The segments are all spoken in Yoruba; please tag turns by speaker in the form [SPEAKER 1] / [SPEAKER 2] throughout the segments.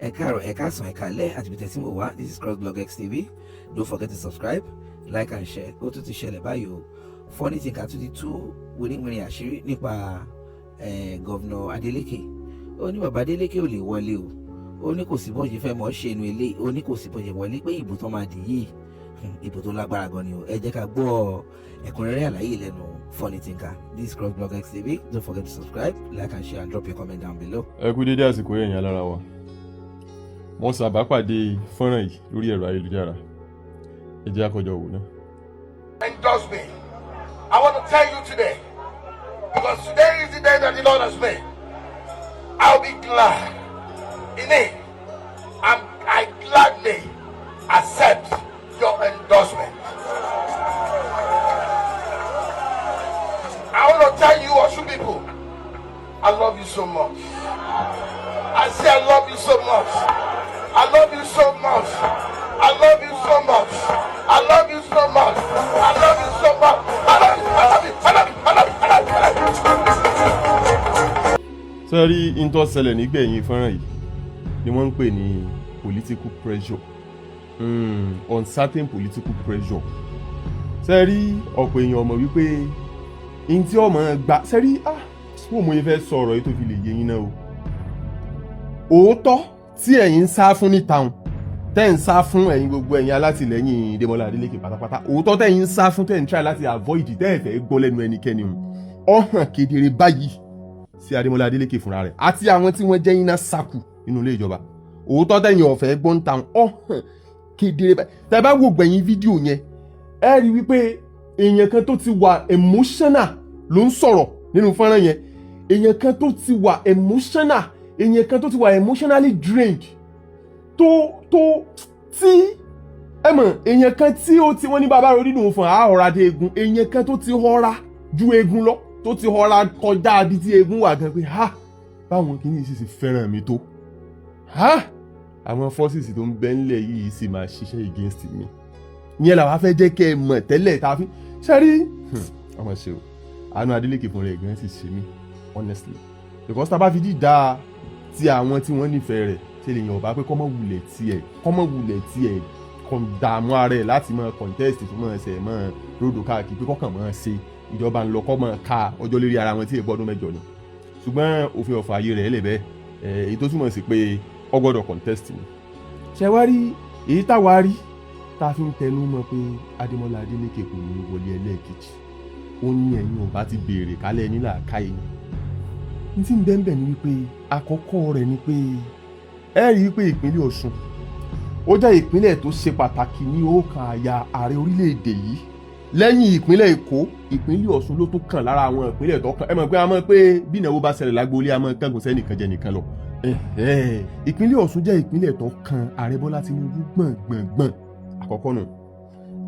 [SPEAKER 1] Ẹ káàárọ̀, ẹ káàsán, ẹ káalẹ́ àti ibi tẹ́tí mo wá. This is CrossBlog X TV. Don't forget to subscribe, like and share. Ó tún ti ṣẹlẹ̀ báyìí o. Funny Thinker tún ti tú wìrìwìrì àṣírí nípa Governor Adeleke. Ó ní bàbá Adeleke ò lè wọlé o. Ó ní kò sí bọ́n ṣe fẹ́ mọ́ ṣe inú ilé. Ó ní kò sí bọ́n ṣe wọlé, pé ìbò tó máa dì yìí, ìbò tó lágbára gan ni o. Ẹ jẹ́ ká gbọ́ ẹ̀kúnrẹ́rẹ́ àlàyé lẹ́nu Funny Thinker. This is CrossBlog X TV. Don't forget to subscribe, like and share, and drop your comment down below.
[SPEAKER 2] Ẹ kú dédé àsìkò ẹ̀yin alára wa. Mo ṣàbápàdé fọ́nrán yìí lórí ẹ̀rọ ayélujára. Ẹ jẹ́ àkọjọ wò náà.
[SPEAKER 3] Endorse me. I want to tell you today, because today is the day that the Lord has made. I'll be glad in it. I gladly accept your endorsement. I want to tell you, Osun people, I love you so much. I say I love you so much. I love you so much. I love you so much. I love you so much. I love you so much. I love you. I love you. I love you. I love you. I love you. I love you.
[SPEAKER 2] Sẹ́rí n tó ṣẹlẹ̀ nígbẹ̀yìn fọ́nrán yìí ni wọ́n ń pè ní political pressure, uncertain political pressure. Sẹ́rí ọ̀pọ̀ èèyàn mọ̀ wípé n tí ọmọ gbà sẹ́rí, ah, wọ́n mọ̀ yẹn fẹ́ sọ ọ̀rọ̀ yìí tó fi lè yé yín náà o. Òótọ́ tí ẹ̀yin ń sá fún níta òun, tẹ́ ń sá fún, ẹ̀yin gbogbo ẹ̀yin alátìlẹ́yìn Dèmọ́lá Adélékè pátápátá, òótọ́ tẹ́yin ń sá fún, tẹ́ ń try láti avoid, tẹ́ ẹ̀ fẹ́ gbọ́ lẹ́nu ẹnikẹ́ni o, ó hàn kedere báyìí sí Adémọ́lá Adélékè fúnra rẹ̀ àti àwọn tí wọ́n jẹ́ iná sákù nínú ilé ìjọba. Òótọ́ tẹ̀yin ọ̀fẹ́ gbọ́n ta ó hàn kedere báyìí. Tẹ́ bá wo gbẹ̀yìn fídíò yẹn, ẹ rí wípé èèyàn kan tó ti wà emotional ló ń sọ̀rọ̀ nínú fọ́nrán yẹn. Èèyàn kan tó ti wà emotional, èèyàn kan tó ti wà emotionally drained, tó tí ẹ mọ̀, èèyàn kan tí ó ti wọ́n ní bàbá rẹ̀ nínú fún àhọ́ra dé egun, èèyàn kan tó ti họ́ra ju egun lọ, tó ti họ́ra kọjá ibi tí egun wà gan, pé ha, báwọn kìíní sì sì fẹ́ràn mi tó ha, àwọn forces tó ń bẹ ńlẹ̀ yìí sì máa ṣiṣẹ́ against mi. Ìyẹn làwọn afẹ́ jẹ́ kẹ́ ẹ mọ̀ tẹ́lẹ̀ tá a fi ṣe rí. Ọmọ ṣe o, àánú Adeleke fún rẹ̀ gan sì ṣe mí, honestly, because tá a bá fi dídá ti àwọn tí wọ́n nífẹ̀ẹ́ rẹ̀ ṣe lè yàn ọba pé kọ́mọ wulẹ̀ tiẹ̀, kọ́mọ wulẹ̀ tiẹ̀ kàn dààmú ara ẹ̀ láti máa contest fún máa ṣe máa ròdò káàkiri, pé kọ́kàn máa ṣe ìjọba ńlọ, kọ́ máa ka ọjọ́ lérí ara wọn tí èèpọ̀ ọdún 8 ni. Ṣùgbọ́n òfin ọ̀fọ̀ ayé rẹ̀ lè bẹ́ẹ̀, èyí tó túmọ̀ sí pé ó gbọ́dọ̀ contest ni. Ṣé wá rí èyí táwa rí tá a fi ń tẹnu mọ́ pé Adémọ́lá Adélékè kò ní wọlé ẹlẹ́ẹ̀kejì? Ó ní ẹ̀yin ọba ti béèrè kálẹ̀ nílà káyé ní tí ń bẹ́ẹ̀ bẹ́ẹ̀ ni wípé àkọ́kọ́ rẹ̀ ni pé ẹ rí i pé ìpínlẹ̀ Ọ̀ṣun, ó jẹ́ ìpínlẹ̀ tó ṣe pàtàkì ní ọkàn àyà ààrẹ orílẹ̀-èdè yìí. Lẹ́yìn ìpínlẹ̀ Èkó, ìpínlẹ̀ Ọ̀ṣun ló tún kàn lára àwọn ìpínlẹ̀ tó kàn. Ẹ mọ̀ pé a mọ̀ pé bí ìnáwó bá ṣẹlẹ̀ lágboolé, a mọ̀ kángun sẹ́nìkan jẹ nìkan lọ. Ìpínlẹ̀ Ọ̀ṣun jẹ́ ìpínlẹ̀ tó kan ààrẹ Bọ́lá Tinubu gbọ̀ngbọ̀ngbọ̀n. Àkọ́kọ́ nù.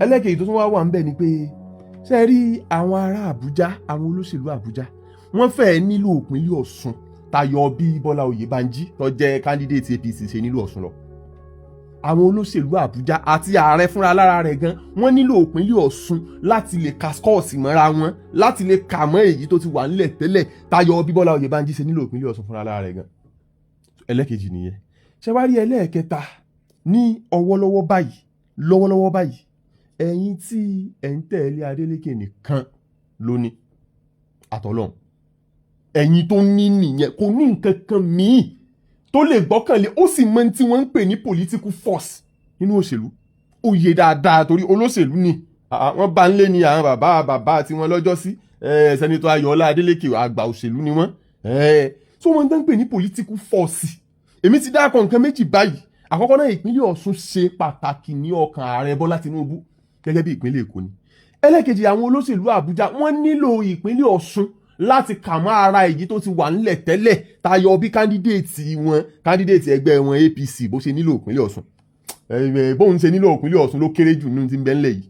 [SPEAKER 2] Ẹlẹ́kejì tó tún wá wà ń bẹ̀ ni pé ṣe rí àwọn ará Àbújá, àwọn olóṣèlú Àbújá, wọ́n fẹ́ẹ́ nílò ìpínlẹ̀ Ọ̀ṣun tayọ bí Bọ́lá Oyèbánjí tó jẹ́ candidate APC ṣe nílò Ọ̀ṣun lọ. Àwọn olóṣèlú Àbújá àti ààrẹ fúnra lára rẹ̀ gan, wọ́n nílò ìpínlẹ̀ Ọ̀ṣun láti lè kaskọ́ọ̀sì mọ́ra wọn, láti lè kà mọ́ èyí tó ti wà nílẹ̀ tẹ́lẹ̀, tayọ bí Bọ́lá Oyèbánjí ṣe nílò ìpínlẹ̀ Ọ̀ṣun fúnra lára rẹ̀ gan. Ẹlẹ́kejì nìyẹn. Ṣé wá rí ẹlẹ́ẹ̀kẹta ní ọwọ́lọ́wọ́ báyìí? Lọ́wọ́lọ́wọ́ báyìí, ẹ̀yin tí ẹ̀ ń tẹ̀lé Adélékè nìkan lóní àtọ́lọ́hún. Ẹ̀yin tó ní nìyẹn, kò ní nǹkan kan míì tó lè gbọ́kànlé. Ó sì mọ tí wọ́n ń pè ní political force nínú òṣèlú. Ó yé dáadáa torí olóṣèlú ni wọ́n bá ń lé ní àwọn bàbá bàbá tí wọ́n lọ́jọ́ sí. Senator Ayọ̀ọ́lá Adélékè, àgbà òṣèlú ni wọ́n, so wọ́n tán ń pè ní political force. Èmi ti dákọ̀ nǹkan méjì báyìí. Àkọ́kọ́ náà, ìpínlẹ̀ Ọ̀ṣun ṣe pàtàkì ní ọkàn ààrẹ Bọ́lá Tinubu gẹ́gẹ́ bí ìpínlẹ̀ Èkó ni. Ẹlẹ́kejì, àwọn olóṣèlú Àbújá, wọ́n nílò ìpínlẹ̀ Ọ̀ṣun láti kà mọ́ ara èyí tó ti wà ńlẹ̀ tẹ́lẹ̀, tayọ bí candidate wọn, candidate ẹgbẹ́ wọn APC, bó ṣe nílò ìpínlẹ̀ Ọ̀ṣun, bóun ṣe nílò ìpínlẹ̀ Ọ̀ṣun ló kéré jù nínú tí ń bẹ ńlẹ̀ yìí.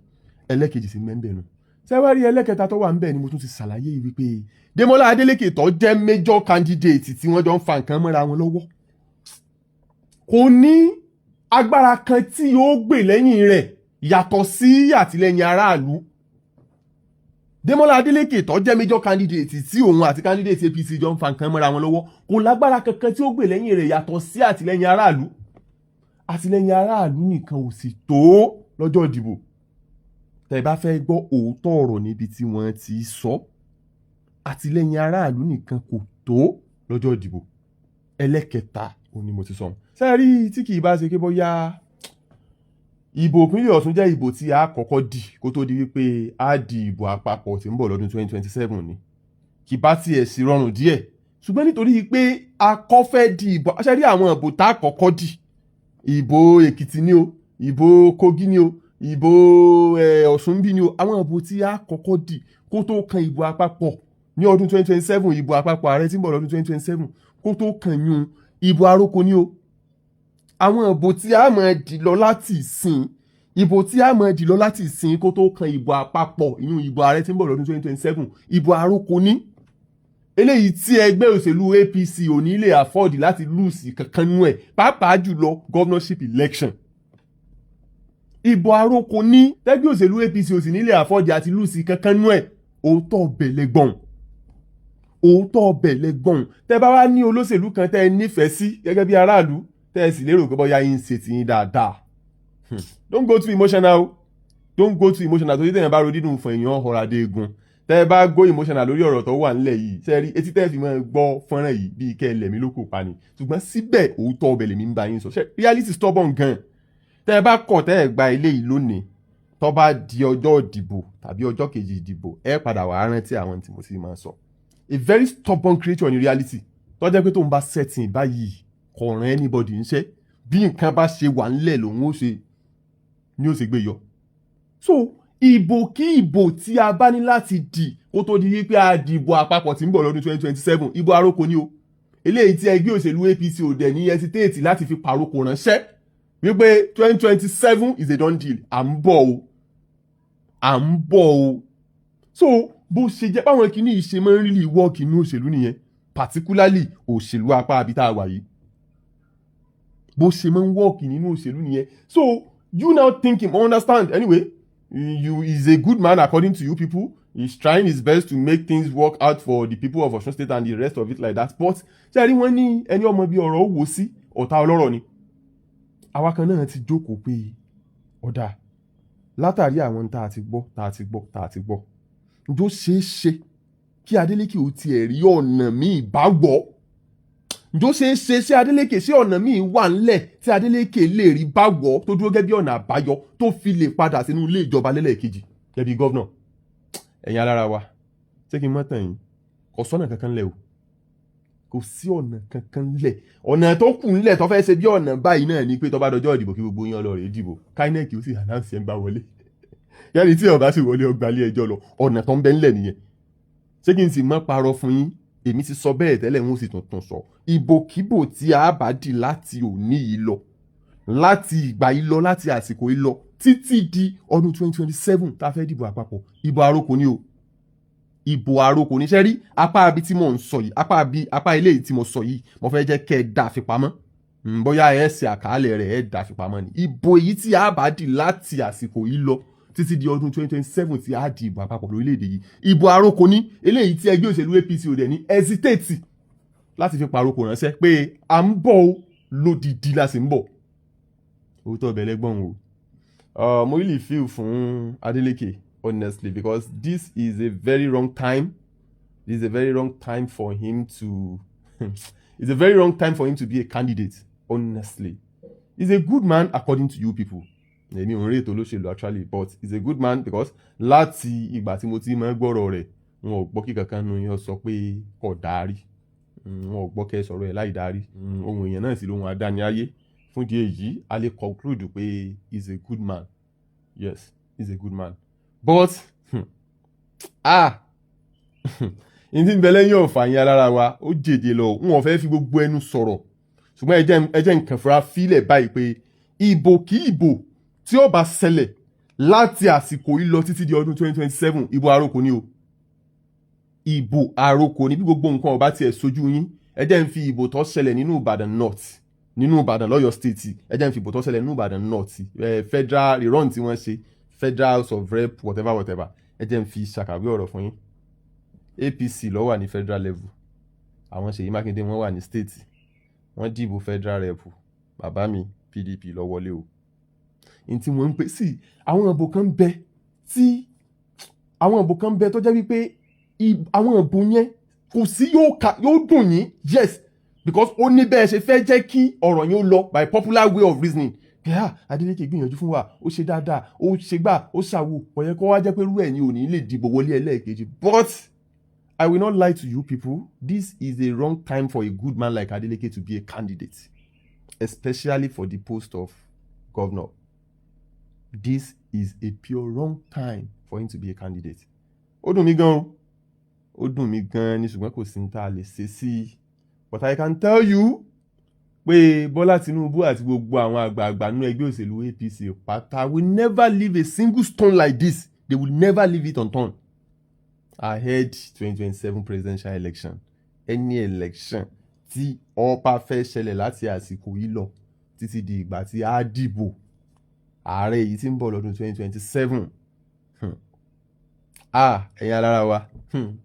[SPEAKER 2] Ẹlẹ́kejì sí ń bẹ ń bẹ nù. Sẹ́wárí ẹlẹ́kẹta tó wà ń bẹ ni mo tún ti ṣàlàyé yìí wípé Démọ́lá Adélékè tó jẹ́ major candidate tí wọ́n jọ ń fa nǹkan mọ́ra wọn lọ́wọ́, kò ní agbára kan tí yóò gbè lẹ́yìn rẹ̀ yàtọ̀ sí àtìlẹ́yìn aráàlú. Démọ́lá Adélékè tó jẹ́ major candidate, tí òun àti candidate APC jọ ń fa nǹkan mọ́ra wọn lọ́wọ́, kò lágbára kankan tí ó gbè lẹ́yìn rẹ̀ yàtọ̀ sí àtìlẹ́yìn aráàlú. Àtìlẹ́yìn aráàlú nìkan ò sì tó lọ́jọ́ ìdìbò. Tẹ́ bá fẹ́ gbọ́ òótọ́ ọ̀rọ̀ níbi tí wọ́n ti sọ, àtìlẹ́yìn aráàlú nìkan kò tó lọ́jọ́ ìdìbò. Ẹlẹ́kẹta òun ni mo ti sọ. Sẹ́ẹ̀rí, tí kì í bá ṣe pé bóyá ìbò ìpínlẹ̀ Ọ̀ṣun jẹ́ ìbò tí a kọ́kọ́ dì kó tó di wípé a di ìbò àpapọ̀ tí ń bọ̀ lọ́dún 2027 ni, kì bá tiẹ̀ sí rọrùn díẹ̀. Ṣùgbọ́n nítorí pé a kọ́ fẹ́ di ìbò, ṣe rí àwọn ìbò tá a kọ́kọ́ dì, ìbò Èkìtì ni o, ìbò Kogi ni o, ìbò Ọ̀ṣun bí ni o, àwọn ìbò tí a kọ́kọ́ dì kó tó kan ìbò àpapọ̀ ní ọdún 2027, ìbò àpapọ̀ ààrẹ tí ń bọ̀ lọ́dún 2027, kó tó kan yún, ìbò àrokò ni o. Àwọn ìbò tí a máa dì lọ láti ìsìn, ìbò tí a máa dì lọ láti ìsìn kó tó kan ìbò àpapọ̀, ìyún ìbò ààrẹ tí ń bọ̀ lọ́dún 2027, ìbò àrokò ní eléyìí tí ẹgbẹ́ òṣèlú APC ò ní lè afford láti lose kankan nú ẹ̀, pàápàá jùlọ governorship election. Ìbò àrokò ní tẹ́gbẹ́ òṣèlú APC ò sì ní lè afford àti lose kankan nú ẹ̀. Òótọ́ ọbẹ̀ lẹ́gbọ̀n, òótọ́ ọbẹ̀ lẹ́gbọ̀n. Tẹ́ bá wá ní olóṣèlú kan tẹ́ ẹ nífẹ̀ẹ́ sí gẹ́gẹ́ bí aráàlú, tẹ́ ẹ sì lérò pé bóyá yín ń ṣe tiyín dáadáa, don't go too emotional, don't go too emotional, torí tẹ̀yàn bá ro dídùn fún èèyàn ọ̀rọ̀ adé egun. Tẹ́ ẹ bá go emotional lórí ọ̀rọ̀ tó wà nílẹ̀ yìí, ṣe rí etí tẹ́ ẹ fi máa gbọ́ fọ́nrán yìí, bíi kẹ́ ẹ lẹ̀mí lóko pa ni. Ṣùgbọ́n síbẹ̀, òótọ́ ọbẹ̀ lèmi ń bá yín sọ. Ṣe reality stubborn gan. Tẹ́ ẹ bá kọ̀, tẹ́ ẹ gba eléyìí lónìí, tó bá di ọjọ́ ìdìbò tàbí ọjọ́ kejì ìdìbò, ẹ padà wàá rántí àwọn tí mo sì máa sọ. A very stubborn creature in reality, tó jẹ́ pé tó ń bá setting báyìí, kò ràn anybody ń ṣe. Bí nǹkan bá ṣe wà ńlẹ̀ lòun ó ṣe ní ó ṣe gbé yọ. So ìbò kí ìbò tí a bá ní láti dì kó tó di wípé a dìbò àpapọ̀ tí ń bọ̀ lọ́dún 2027, ìbò àrokò ni o, eléyìí tí ẹgbẹ́ òṣèlú APC ò dẹ̀ ní hesitate láti fi pàrokò ránṣẹ́ wípé 2027 is a done deal, à ń bọ̀ o, à ń bọ̀ o. So bó ṣe jẹ́ báwọn kìíní yìí ṣe máa ń really work inú òṣèlú nìyẹn, particularly òṣèlú apá àbí tá a wà yìí, bó ṣe máa ń work nínú òṣèlú nìyẹn. So you now think him understand. Anyway, you is a good man according to you people. He's trying his best to make things work out for the people of Osun State and the rest of it like that. But ṣé rí, wọ́n ní ẹni ọmọ bíi ọ̀rọ̀ ó wò sí, ọ̀tá ọlọ́rọ̀ ni. Àwa kan náà ti jókòó pé ọ̀dà látàrí àwọn tá a ti gbọ́, tá a ti gbọ́, tá a ti gbọ́, njó ṣeé ṣe kí Adeleke ò tiẹ̀ rí ọ̀nà míì bá wọ̀? Njó ṣeé ṣe sí Adeleke, sí ọ̀nà míì wà ńlẹ̀ tí Adeleke lè rí bá wọ̀ tó dúró gẹ́gẹ́ bí ọ̀nà àbáyọ tó fi lè padà sínú ilé ìjọba lẹ́lẹ́kejì gẹ́gẹ́ bí governor? Ẹ̀yin alára wa, ṣé kí n mọ́ tàn yín? Kò sọ́nà kankan lẹ̀ o, kò sí ọ̀nà kankan lẹ̀. Ọ̀nà tó kù ńlẹ̀ tó fẹ́ ṣe bí ọ̀nà báyìí náà ni pé tó bá dọjọ́ ìdìbò, kí gbogbo yín lọ rèé dìbò, INEC ó sì announce ẹ̀ ń bá wọlé yẹ́nì tí ọba sì wọlé, ọgbà ilé ẹjọ́ lọ. Ọ̀nà tó ń bẹ ńlẹ̀ nìyẹn. Ṣé kí n sì mọ́ parọ́ fún yín? Èmi ti sọ bẹ́ẹ̀ tẹ́lẹ̀, ń sì tuntun sọ. Ìbòkíbò tí a bá dì láti òní yìí lọ, láti ìgbà yìí lọ, láti àsìkò yìí lọ títí di ọdún 2027 tá a fẹ́ dìbò àpapọ̀, ìbò àrokò ni o, ìbò àrokò ní. Sẹ́rí apá abi tí mò ń sọ yìí, apá abi, apá ilé yìí tí mo sọ yìí, mo fẹ́ jẹ́ kẹ́ ẹ dà fi pamọ́. Bóyá ẹ ṣe àkàálẹ̀ rẹ̀, ẹ dà fi pamọ́ ni. Ìbò èyí tí a bá dì láti àsìkò yìí lọ títí di ọdún 2027 tí a di ìbò àpapọ̀ lórílẹ̀‐èdè yìí, ìbò àrokò ní, eléyìí tí ẹgbẹ́ òṣèlú APC ò dẹ̀ ní hesitate láti fi pàrokò ránṣẹ́ pé à ń bọ̀ o, lódìdí la sì ń bọ̀. Òótọ́ ọbẹ̀ lẹ́gbọ̀n o. Mo really feel fún Adeleke, honestly, because this is a very wrong time. This is a very wrong time for him to it's a very wrong time for him to be a candidate, honestly. He's a good man according to you people. Èmi ò ń rí ètò olóṣèlú actually, but he's a good man because láti ìgbà tí mo ti máa ń gbọ́rọ̀ rẹ̀, wọn ò gbọ́ kí kankan nu yẹn sọ pé kò dárí. Wọn ò gbọ́ kẹ́ sọ̀rọ̀ ẹ̀ láì dárí. Ohun èèyàn náà sì lóhun àdáni ayé. Fún ìdí èyí, a lè conclude pé he's a good man. Yes, he's a good man, but ah, n tí ń bẹ lẹ́yìn ọ̀fà yẹn alára wa, ó jèjì lọ. N ò fẹ́ fi gbogbo ẹnu sọ̀rọ̀, ṣùgbọ́n ẹ jẹ́ nǹkan fura fílẹ̀ báyìí pé ìbò kí ìbò tí ó bá ṣẹlẹ̀ láti àsìkò yìí lọ títí di ọdún 2027, ìbò àrokò ni o, ìbò àrokò ni. Bí gbogbo nǹkan ọba tiẹ̀ sojú yín, ẹ jẹ́ ń fi ìbò tó ṣẹlẹ̀ nínú Ìbàdàn North, nínú Ìbàdàn lọ́yọ̀ State, ẹ jẹ́ ń fi ìbò tó ṣẹlẹ̀ nínú Ìbàdàn North, federal rerun tí wọ́n ṣe, federal House of Rep, whatever whatever, Ẹ jẹ́ n fi ṣàkàwé ọ̀rọ̀ fún yín. APC ló wà ní federal level, àwọn Ṣèyí Mákindé wọ́n wà ní state. Wọ́n dìbò federal rep, bàbá mi, PDP ló wọlé o. N tí wọ́n ń pè sí àwọn ìbò kan bẹ tí àwọn ìbò kan bẹ tó jẹ́ wípé àwọn ìbò yẹn kò sí, yóò ka yóò dùn yín, yes, because ó ní bẹ́ẹ̀ ṣe fẹ́ jẹ́ kí ọ̀rọ̀ yẹn ó lọ by popular way of reasoning. Yà, Adeleke gbìyànjú fún wa, ó ṣe dáadáa, ó ṣe gbà, ó ṣàwò, kò yẹ kó wá jẹ́ pé irú ẹ̀yin ò ní lè dìbò wọlé ẹlẹ́ẹ̀kejì. But I will not lie to you people, this is a wrong time for a good man like Adeleke to be a candidate, especially for the post of governor. This is a pure wrong time for him to be a candidate. Ó dùn mí gan o, ó dùn mí gan ni, ṣùgbọ́n kò sí ní tá a lè ṣe sí i. But I can tell you pé Bọ́lá Tinubu àti gbogbo àwọn àgbààgbà nínú ẹgbẹ́ òṣèlú APC pátá will never leave a single stone like this. They will never leave it unturned ahead 2027 presidential election, any election tí ó bá fẹ́ ṣẹlẹ̀ láti àsìkò yìí lọ títí di ìgbà tí a dìbò ààrẹ èyí tí ń bọ̀ lọ́dún 2027. Ah, ẹ̀yin alára wa,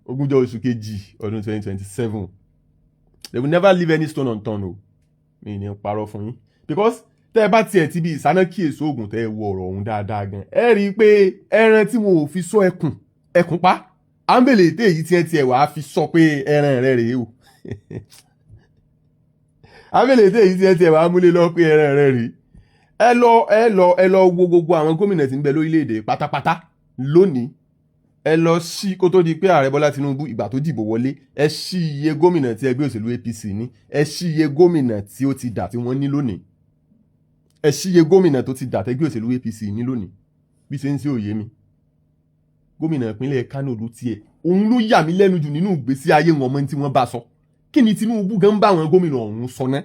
[SPEAKER 2] 20 oṣù kejì ọdún 2027, they will never leave any stone unturned o. Mi ní parọ́ fún yín, because tẹ́ ẹ bá tiẹ̀ ti bí ìsáná kíyèsí oògùn, tẹ́ ẹ wo ọ̀rọ̀ ọ̀hún dáadáa gan, ẹ rí i pé ẹran tí wọn ò fi sọ ẹkùn, ẹkùn pa ámbèlè ètè èyí tí ẹ tiẹ̀ wàá fi sọ pé ẹran rẹ rèé o. Ámbèlè ètè èyí tí ẹ tiẹ̀ wàá múlé lọ pé ẹran rẹ rèé. Ẹ lọ wo gbogbo àwọn gómìnà tí ń bẹ lórílẹ̀‐èdè pátápátá lónìí. Ẹ lọ sí kó tó di pé ààrẹ Bọ́lá Tinubu ìgbà tó dìbò wọlé, ẹ sí iye gómìnà tí ẹgbẹ́ òṣèlú APC ní, ẹ sí iye gómìnà tí ó ti dà tí wọ́n ní lónìí, ẹ sí iye gómìnà tó ti dà tẹgbẹ́ òṣèlú APC ní lónìí. Bí ṣe ń ṣe òye mi, gómìnà ìpínlẹ̀ Kánò ló tiẹ̀, òun ló yà mí lẹ́nu jù nínú ìgbésí ayé wọn mọ́ tí wọ́n bá sọ. Kí ni Tinubu gan bá àwọn gómìnà ọ̀hún sọ náà?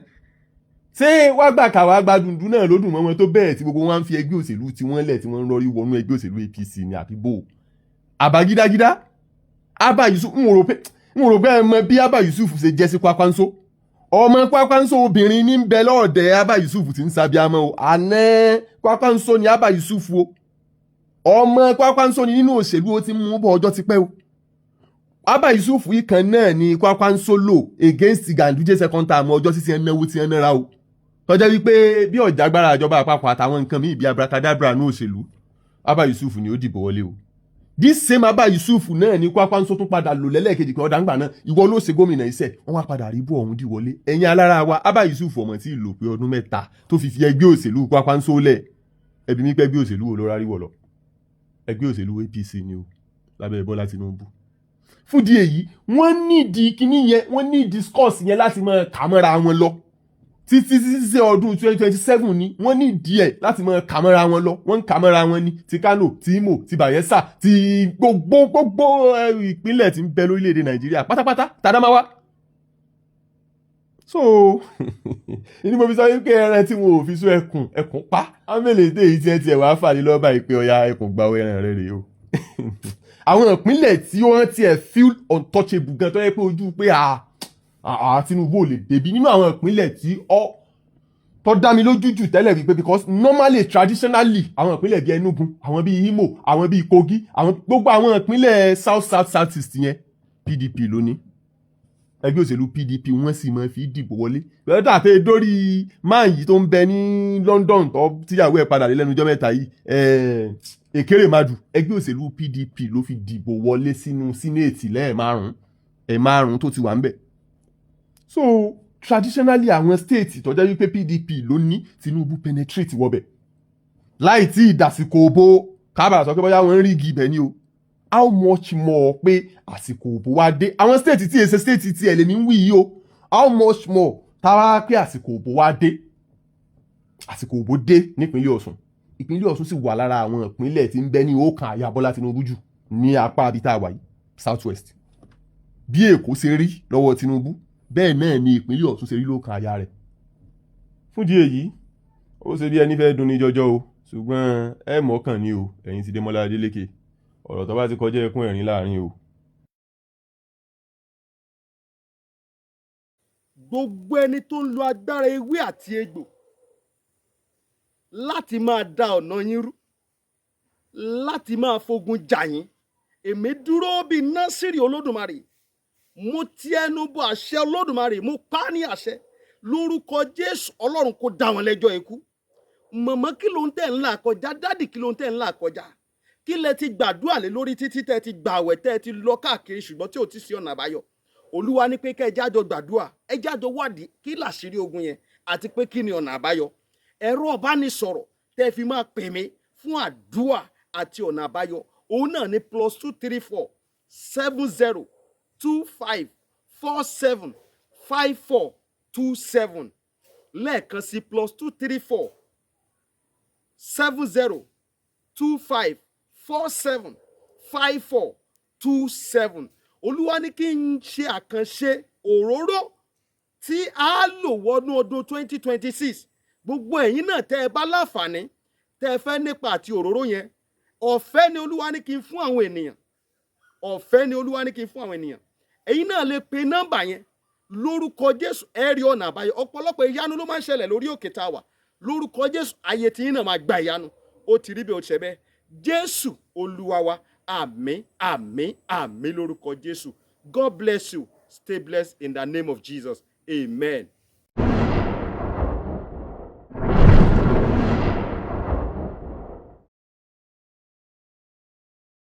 [SPEAKER 2] Ṣé wá gbà ká wá gba dùndún náà ló dùn mọ́ wọn tó bẹ́ẹ̀ tí gbogbo wọn ń fi ẹgbẹ́ òṣèlú tí wọ́n lẹ̀, tí wọ́n ń rọrí wọnú ẹgbẹ́ òṣèlú APC ní àbí bò àbá gídágídá? Abba Yusuf, n rò pé ẹ mọ bí Abba Yusuf ṣe jẹ́ sí Kwakwanso. Ọmọ Kwakwanso obìnrin ní bẹ lọ́ọ̀dẹ̀ Abba Yusuf tí ń sábíàmọ́ o. Àná Kwakwanso ni Abba Yusuf o. Ọmọ Kwakwanso ni nínú òṣèlú, ó ti mú bọ̀ ọjọ́ ti pẹ́ o. Abba Yusuf yìí kan náà ni Kwakwanso lò against Ganduje second term ọjọ́ sísè náwó tí ń nára o, tọ́jọ́ wípé bí ọ̀jàgbára ìjọba àpapọ̀ àtàwọn nǹkan míì bíi abracadabra ní òṣèlú, Abba Yusuf ni ó dìbò wọlé o. This same Abba Yusuf náà ní Kwakwanso tún padà lò lẹ́lẹ́kejì pé ọ̀dà ńgbà náà, ìwọ ló ṣe gómìnà iṣẹ́. Wọ́n wá padà rí bó ọ̀hún dì wọlé. Ẹ̀yin alára wa, Abba Yusuf ọmọ tí ì lò pé ọdún 3 tó fi fi ẹgbẹ́ òṣèlú Kwakwanso lẹ̀. Ẹbí mi pẹ́, ẹgbẹ́ òṣèlú wo ló rárí wọ̀ lọ? Ẹgbẹ́ òṣèlú APC ni o, lábẹ́ Bọ́lá Tinubu. Fúdi èyí, wọ́n nídìí kíní yẹn, wọ́n ní discourse yẹn láti máa kà mọ́ra wọn lọ títí títí ọdún 2027 ni. Wọ́n ní díẹ̀ láti máa kà mọ́ra wọn lọ. Wọ́n ń kà mọ́ra wọn ní ti Kano, ti Imo, ti Bayelsa, ti gbogbo ìpínlẹ̀ tí ń bẹ lórílẹ̀‐èdè Nàìjíríà pátápátá, tàdámáwá. So ní mo fi sọ wípé ẹran tí wọn ò fi sún ẹkùn, ẹkùn pa ámẹ́lẹ̀ èdè yìí tiẹ̀ tiẹ̀ wàá fà ní lọ́ba ìpè ọ̀ya ẹkùn gba ẹran rẹ̀ rèé o. Àwọn ìpínlẹ̀ tí wọ́n tiẹ̀ feel untouchable gan, tó yẹ pé ojú pé à Tinubu ò lè débi nínú àwọn ìpínlẹ̀ tí ọ tó dá mi lójú jù tẹ́lẹ̀ wípé, because normally, traditionally, àwọn ìpínlẹ̀ bíi Enugu, àwọn bíi Imo, àwọn bíi Kogi, àwọn gbogbo àwọn ìpínlẹ̀ south, south, south east yẹn, PDP lónìí. Ẹgbẹ́ òṣèlú PDP wọ́n sì máa fi dìbò wọlé. Pẹ̀lú àti dórí máà yìí tó ń bẹ ní London tó tíyàwó ẹ̀ padà dé lẹ́nu ọjọ́ mẹ́ta yìí, Ekweremadu, ẹgbẹ́ òṣèlú PDP ló fi dìbò wọlé sínú Senate lẹ́ẹ̀márùn-ún, ẹ̀márùn-ún tó ti wà ń bẹ̀. So traditionally, àwọn state tó jẹ́ wípé PDP ló ní, Tinubu penetrate wọbẹ̀ láì tí ìdásíkò òbó kábàrà sọ pé bóyá wọ́n ń rí igi ibẹ̀ ni o. How much more pé àsìkò òbó wá dé àwọn state tí èsè state tí ẹ̀ lèmi ń wí yìí o? How much more táwa pé àsìkò òbó wá dé, àsìkò òbó dé nípínlẹ̀ Ọ̀ṣun. Ìpínlẹ̀ Ọ̀ṣun sì wà lára àwọn ìpínlẹ̀ tí ń bẹ ní ọkàn àyà Bọ́lá Tinubu jù ní apá abí tá a wà yìí, South West. Bí Èkó ṣe rí lọ́wọ́ Tinubu, bẹ́ẹ̀ náà ni ìpínlẹ̀ Ọ̀ṣun ṣe rí lọ́kàn àyà rẹ̀. Fún di èyí, ó ṣe bí ẹni fẹ́ dunni jọjọ o, ṣùgbọ́n ẹ mọ̀ọ́kàn ni o. Ẹ̀yin ti Démọ́lá Adélékè, ọ̀rọ̀ tó bá ti kọjá ẹkún ẹ̀rín láàrin o.
[SPEAKER 4] Gbogbo ẹni tó ń lo agbára ewé àti egbò láti máa da ọ̀nà yín rú, láti máa fogun jà yín. Èmi dúró bíi Násìrì Olódùmarè, mo ti ẹnu bọ àṣẹ Olódùmarè, mo pa á ní àṣẹ lórúkọ Jésù, Ọlọ́run kó dá wọn lẹ́jọ́ ikú. Mọ̀mọ́, kí ló ń tẹ̀ ń là kọjá? Daddy, kí ló ń tẹ̀ ń là kọjá? Kí lẹ ti gbàdúrà lé lórí títí tẹ́ ti gbàwẹ̀, tẹ́ ti lọ káàkiri, ṣùgbọ́n tí ò ti sí ọ̀nà àbáyọ? Olúwa ní pé kẹ́ ẹ jájọ gbàdúrà, ẹ jájọ wádìí kí làṣírí ogun yẹn àti pé kí ni ọ̀nà àbáyọ. Ẹ̀rọ ọ̀bánisọ̀rọ̀ tẹ́ fi máa pè mí fún àdúrà àti ọ̀nà àbáyọ, òun náà ní +234 70 25 47 54 27. Lẹ́ẹ̀kan sí, +234 70 25 47 54 27. Olúwa ní kí n ṣe àkànṣe òróró tí a lò wọnú ọdún 2026. Gbogbo ẹ̀yin náà tẹ́ ẹ bá láǹfààní, tẹ́ ẹ fẹ́ nípa àti òróró yẹn, ọ̀fẹ́ ni Olúwa ní kí n fún àwọn ènìyàn. Ọ̀fẹ́ ni Olúwa ní kí n fún àwọn ènìyàn. Ẹ̀yin náà lè pe nọ́mbà yẹn. Lórúkọ Jésù, ẹ rí ọ̀nà àbáyọ. Ọ̀pọ̀lọpọ̀ ìyanu ló máa ń ṣẹlẹ̀ lórí òkè tá a wà. Lórúkọ Jésù, ayé tí yín náà máa gba ìyanu. Ó ti rí bí ó ṣe bẹ́ẹ̀. Jésù Olúwa wa. Àmín, àmín, àmín lórúkọ Jésù. God bless you. Stay blessed in the name of Jesus. Amen.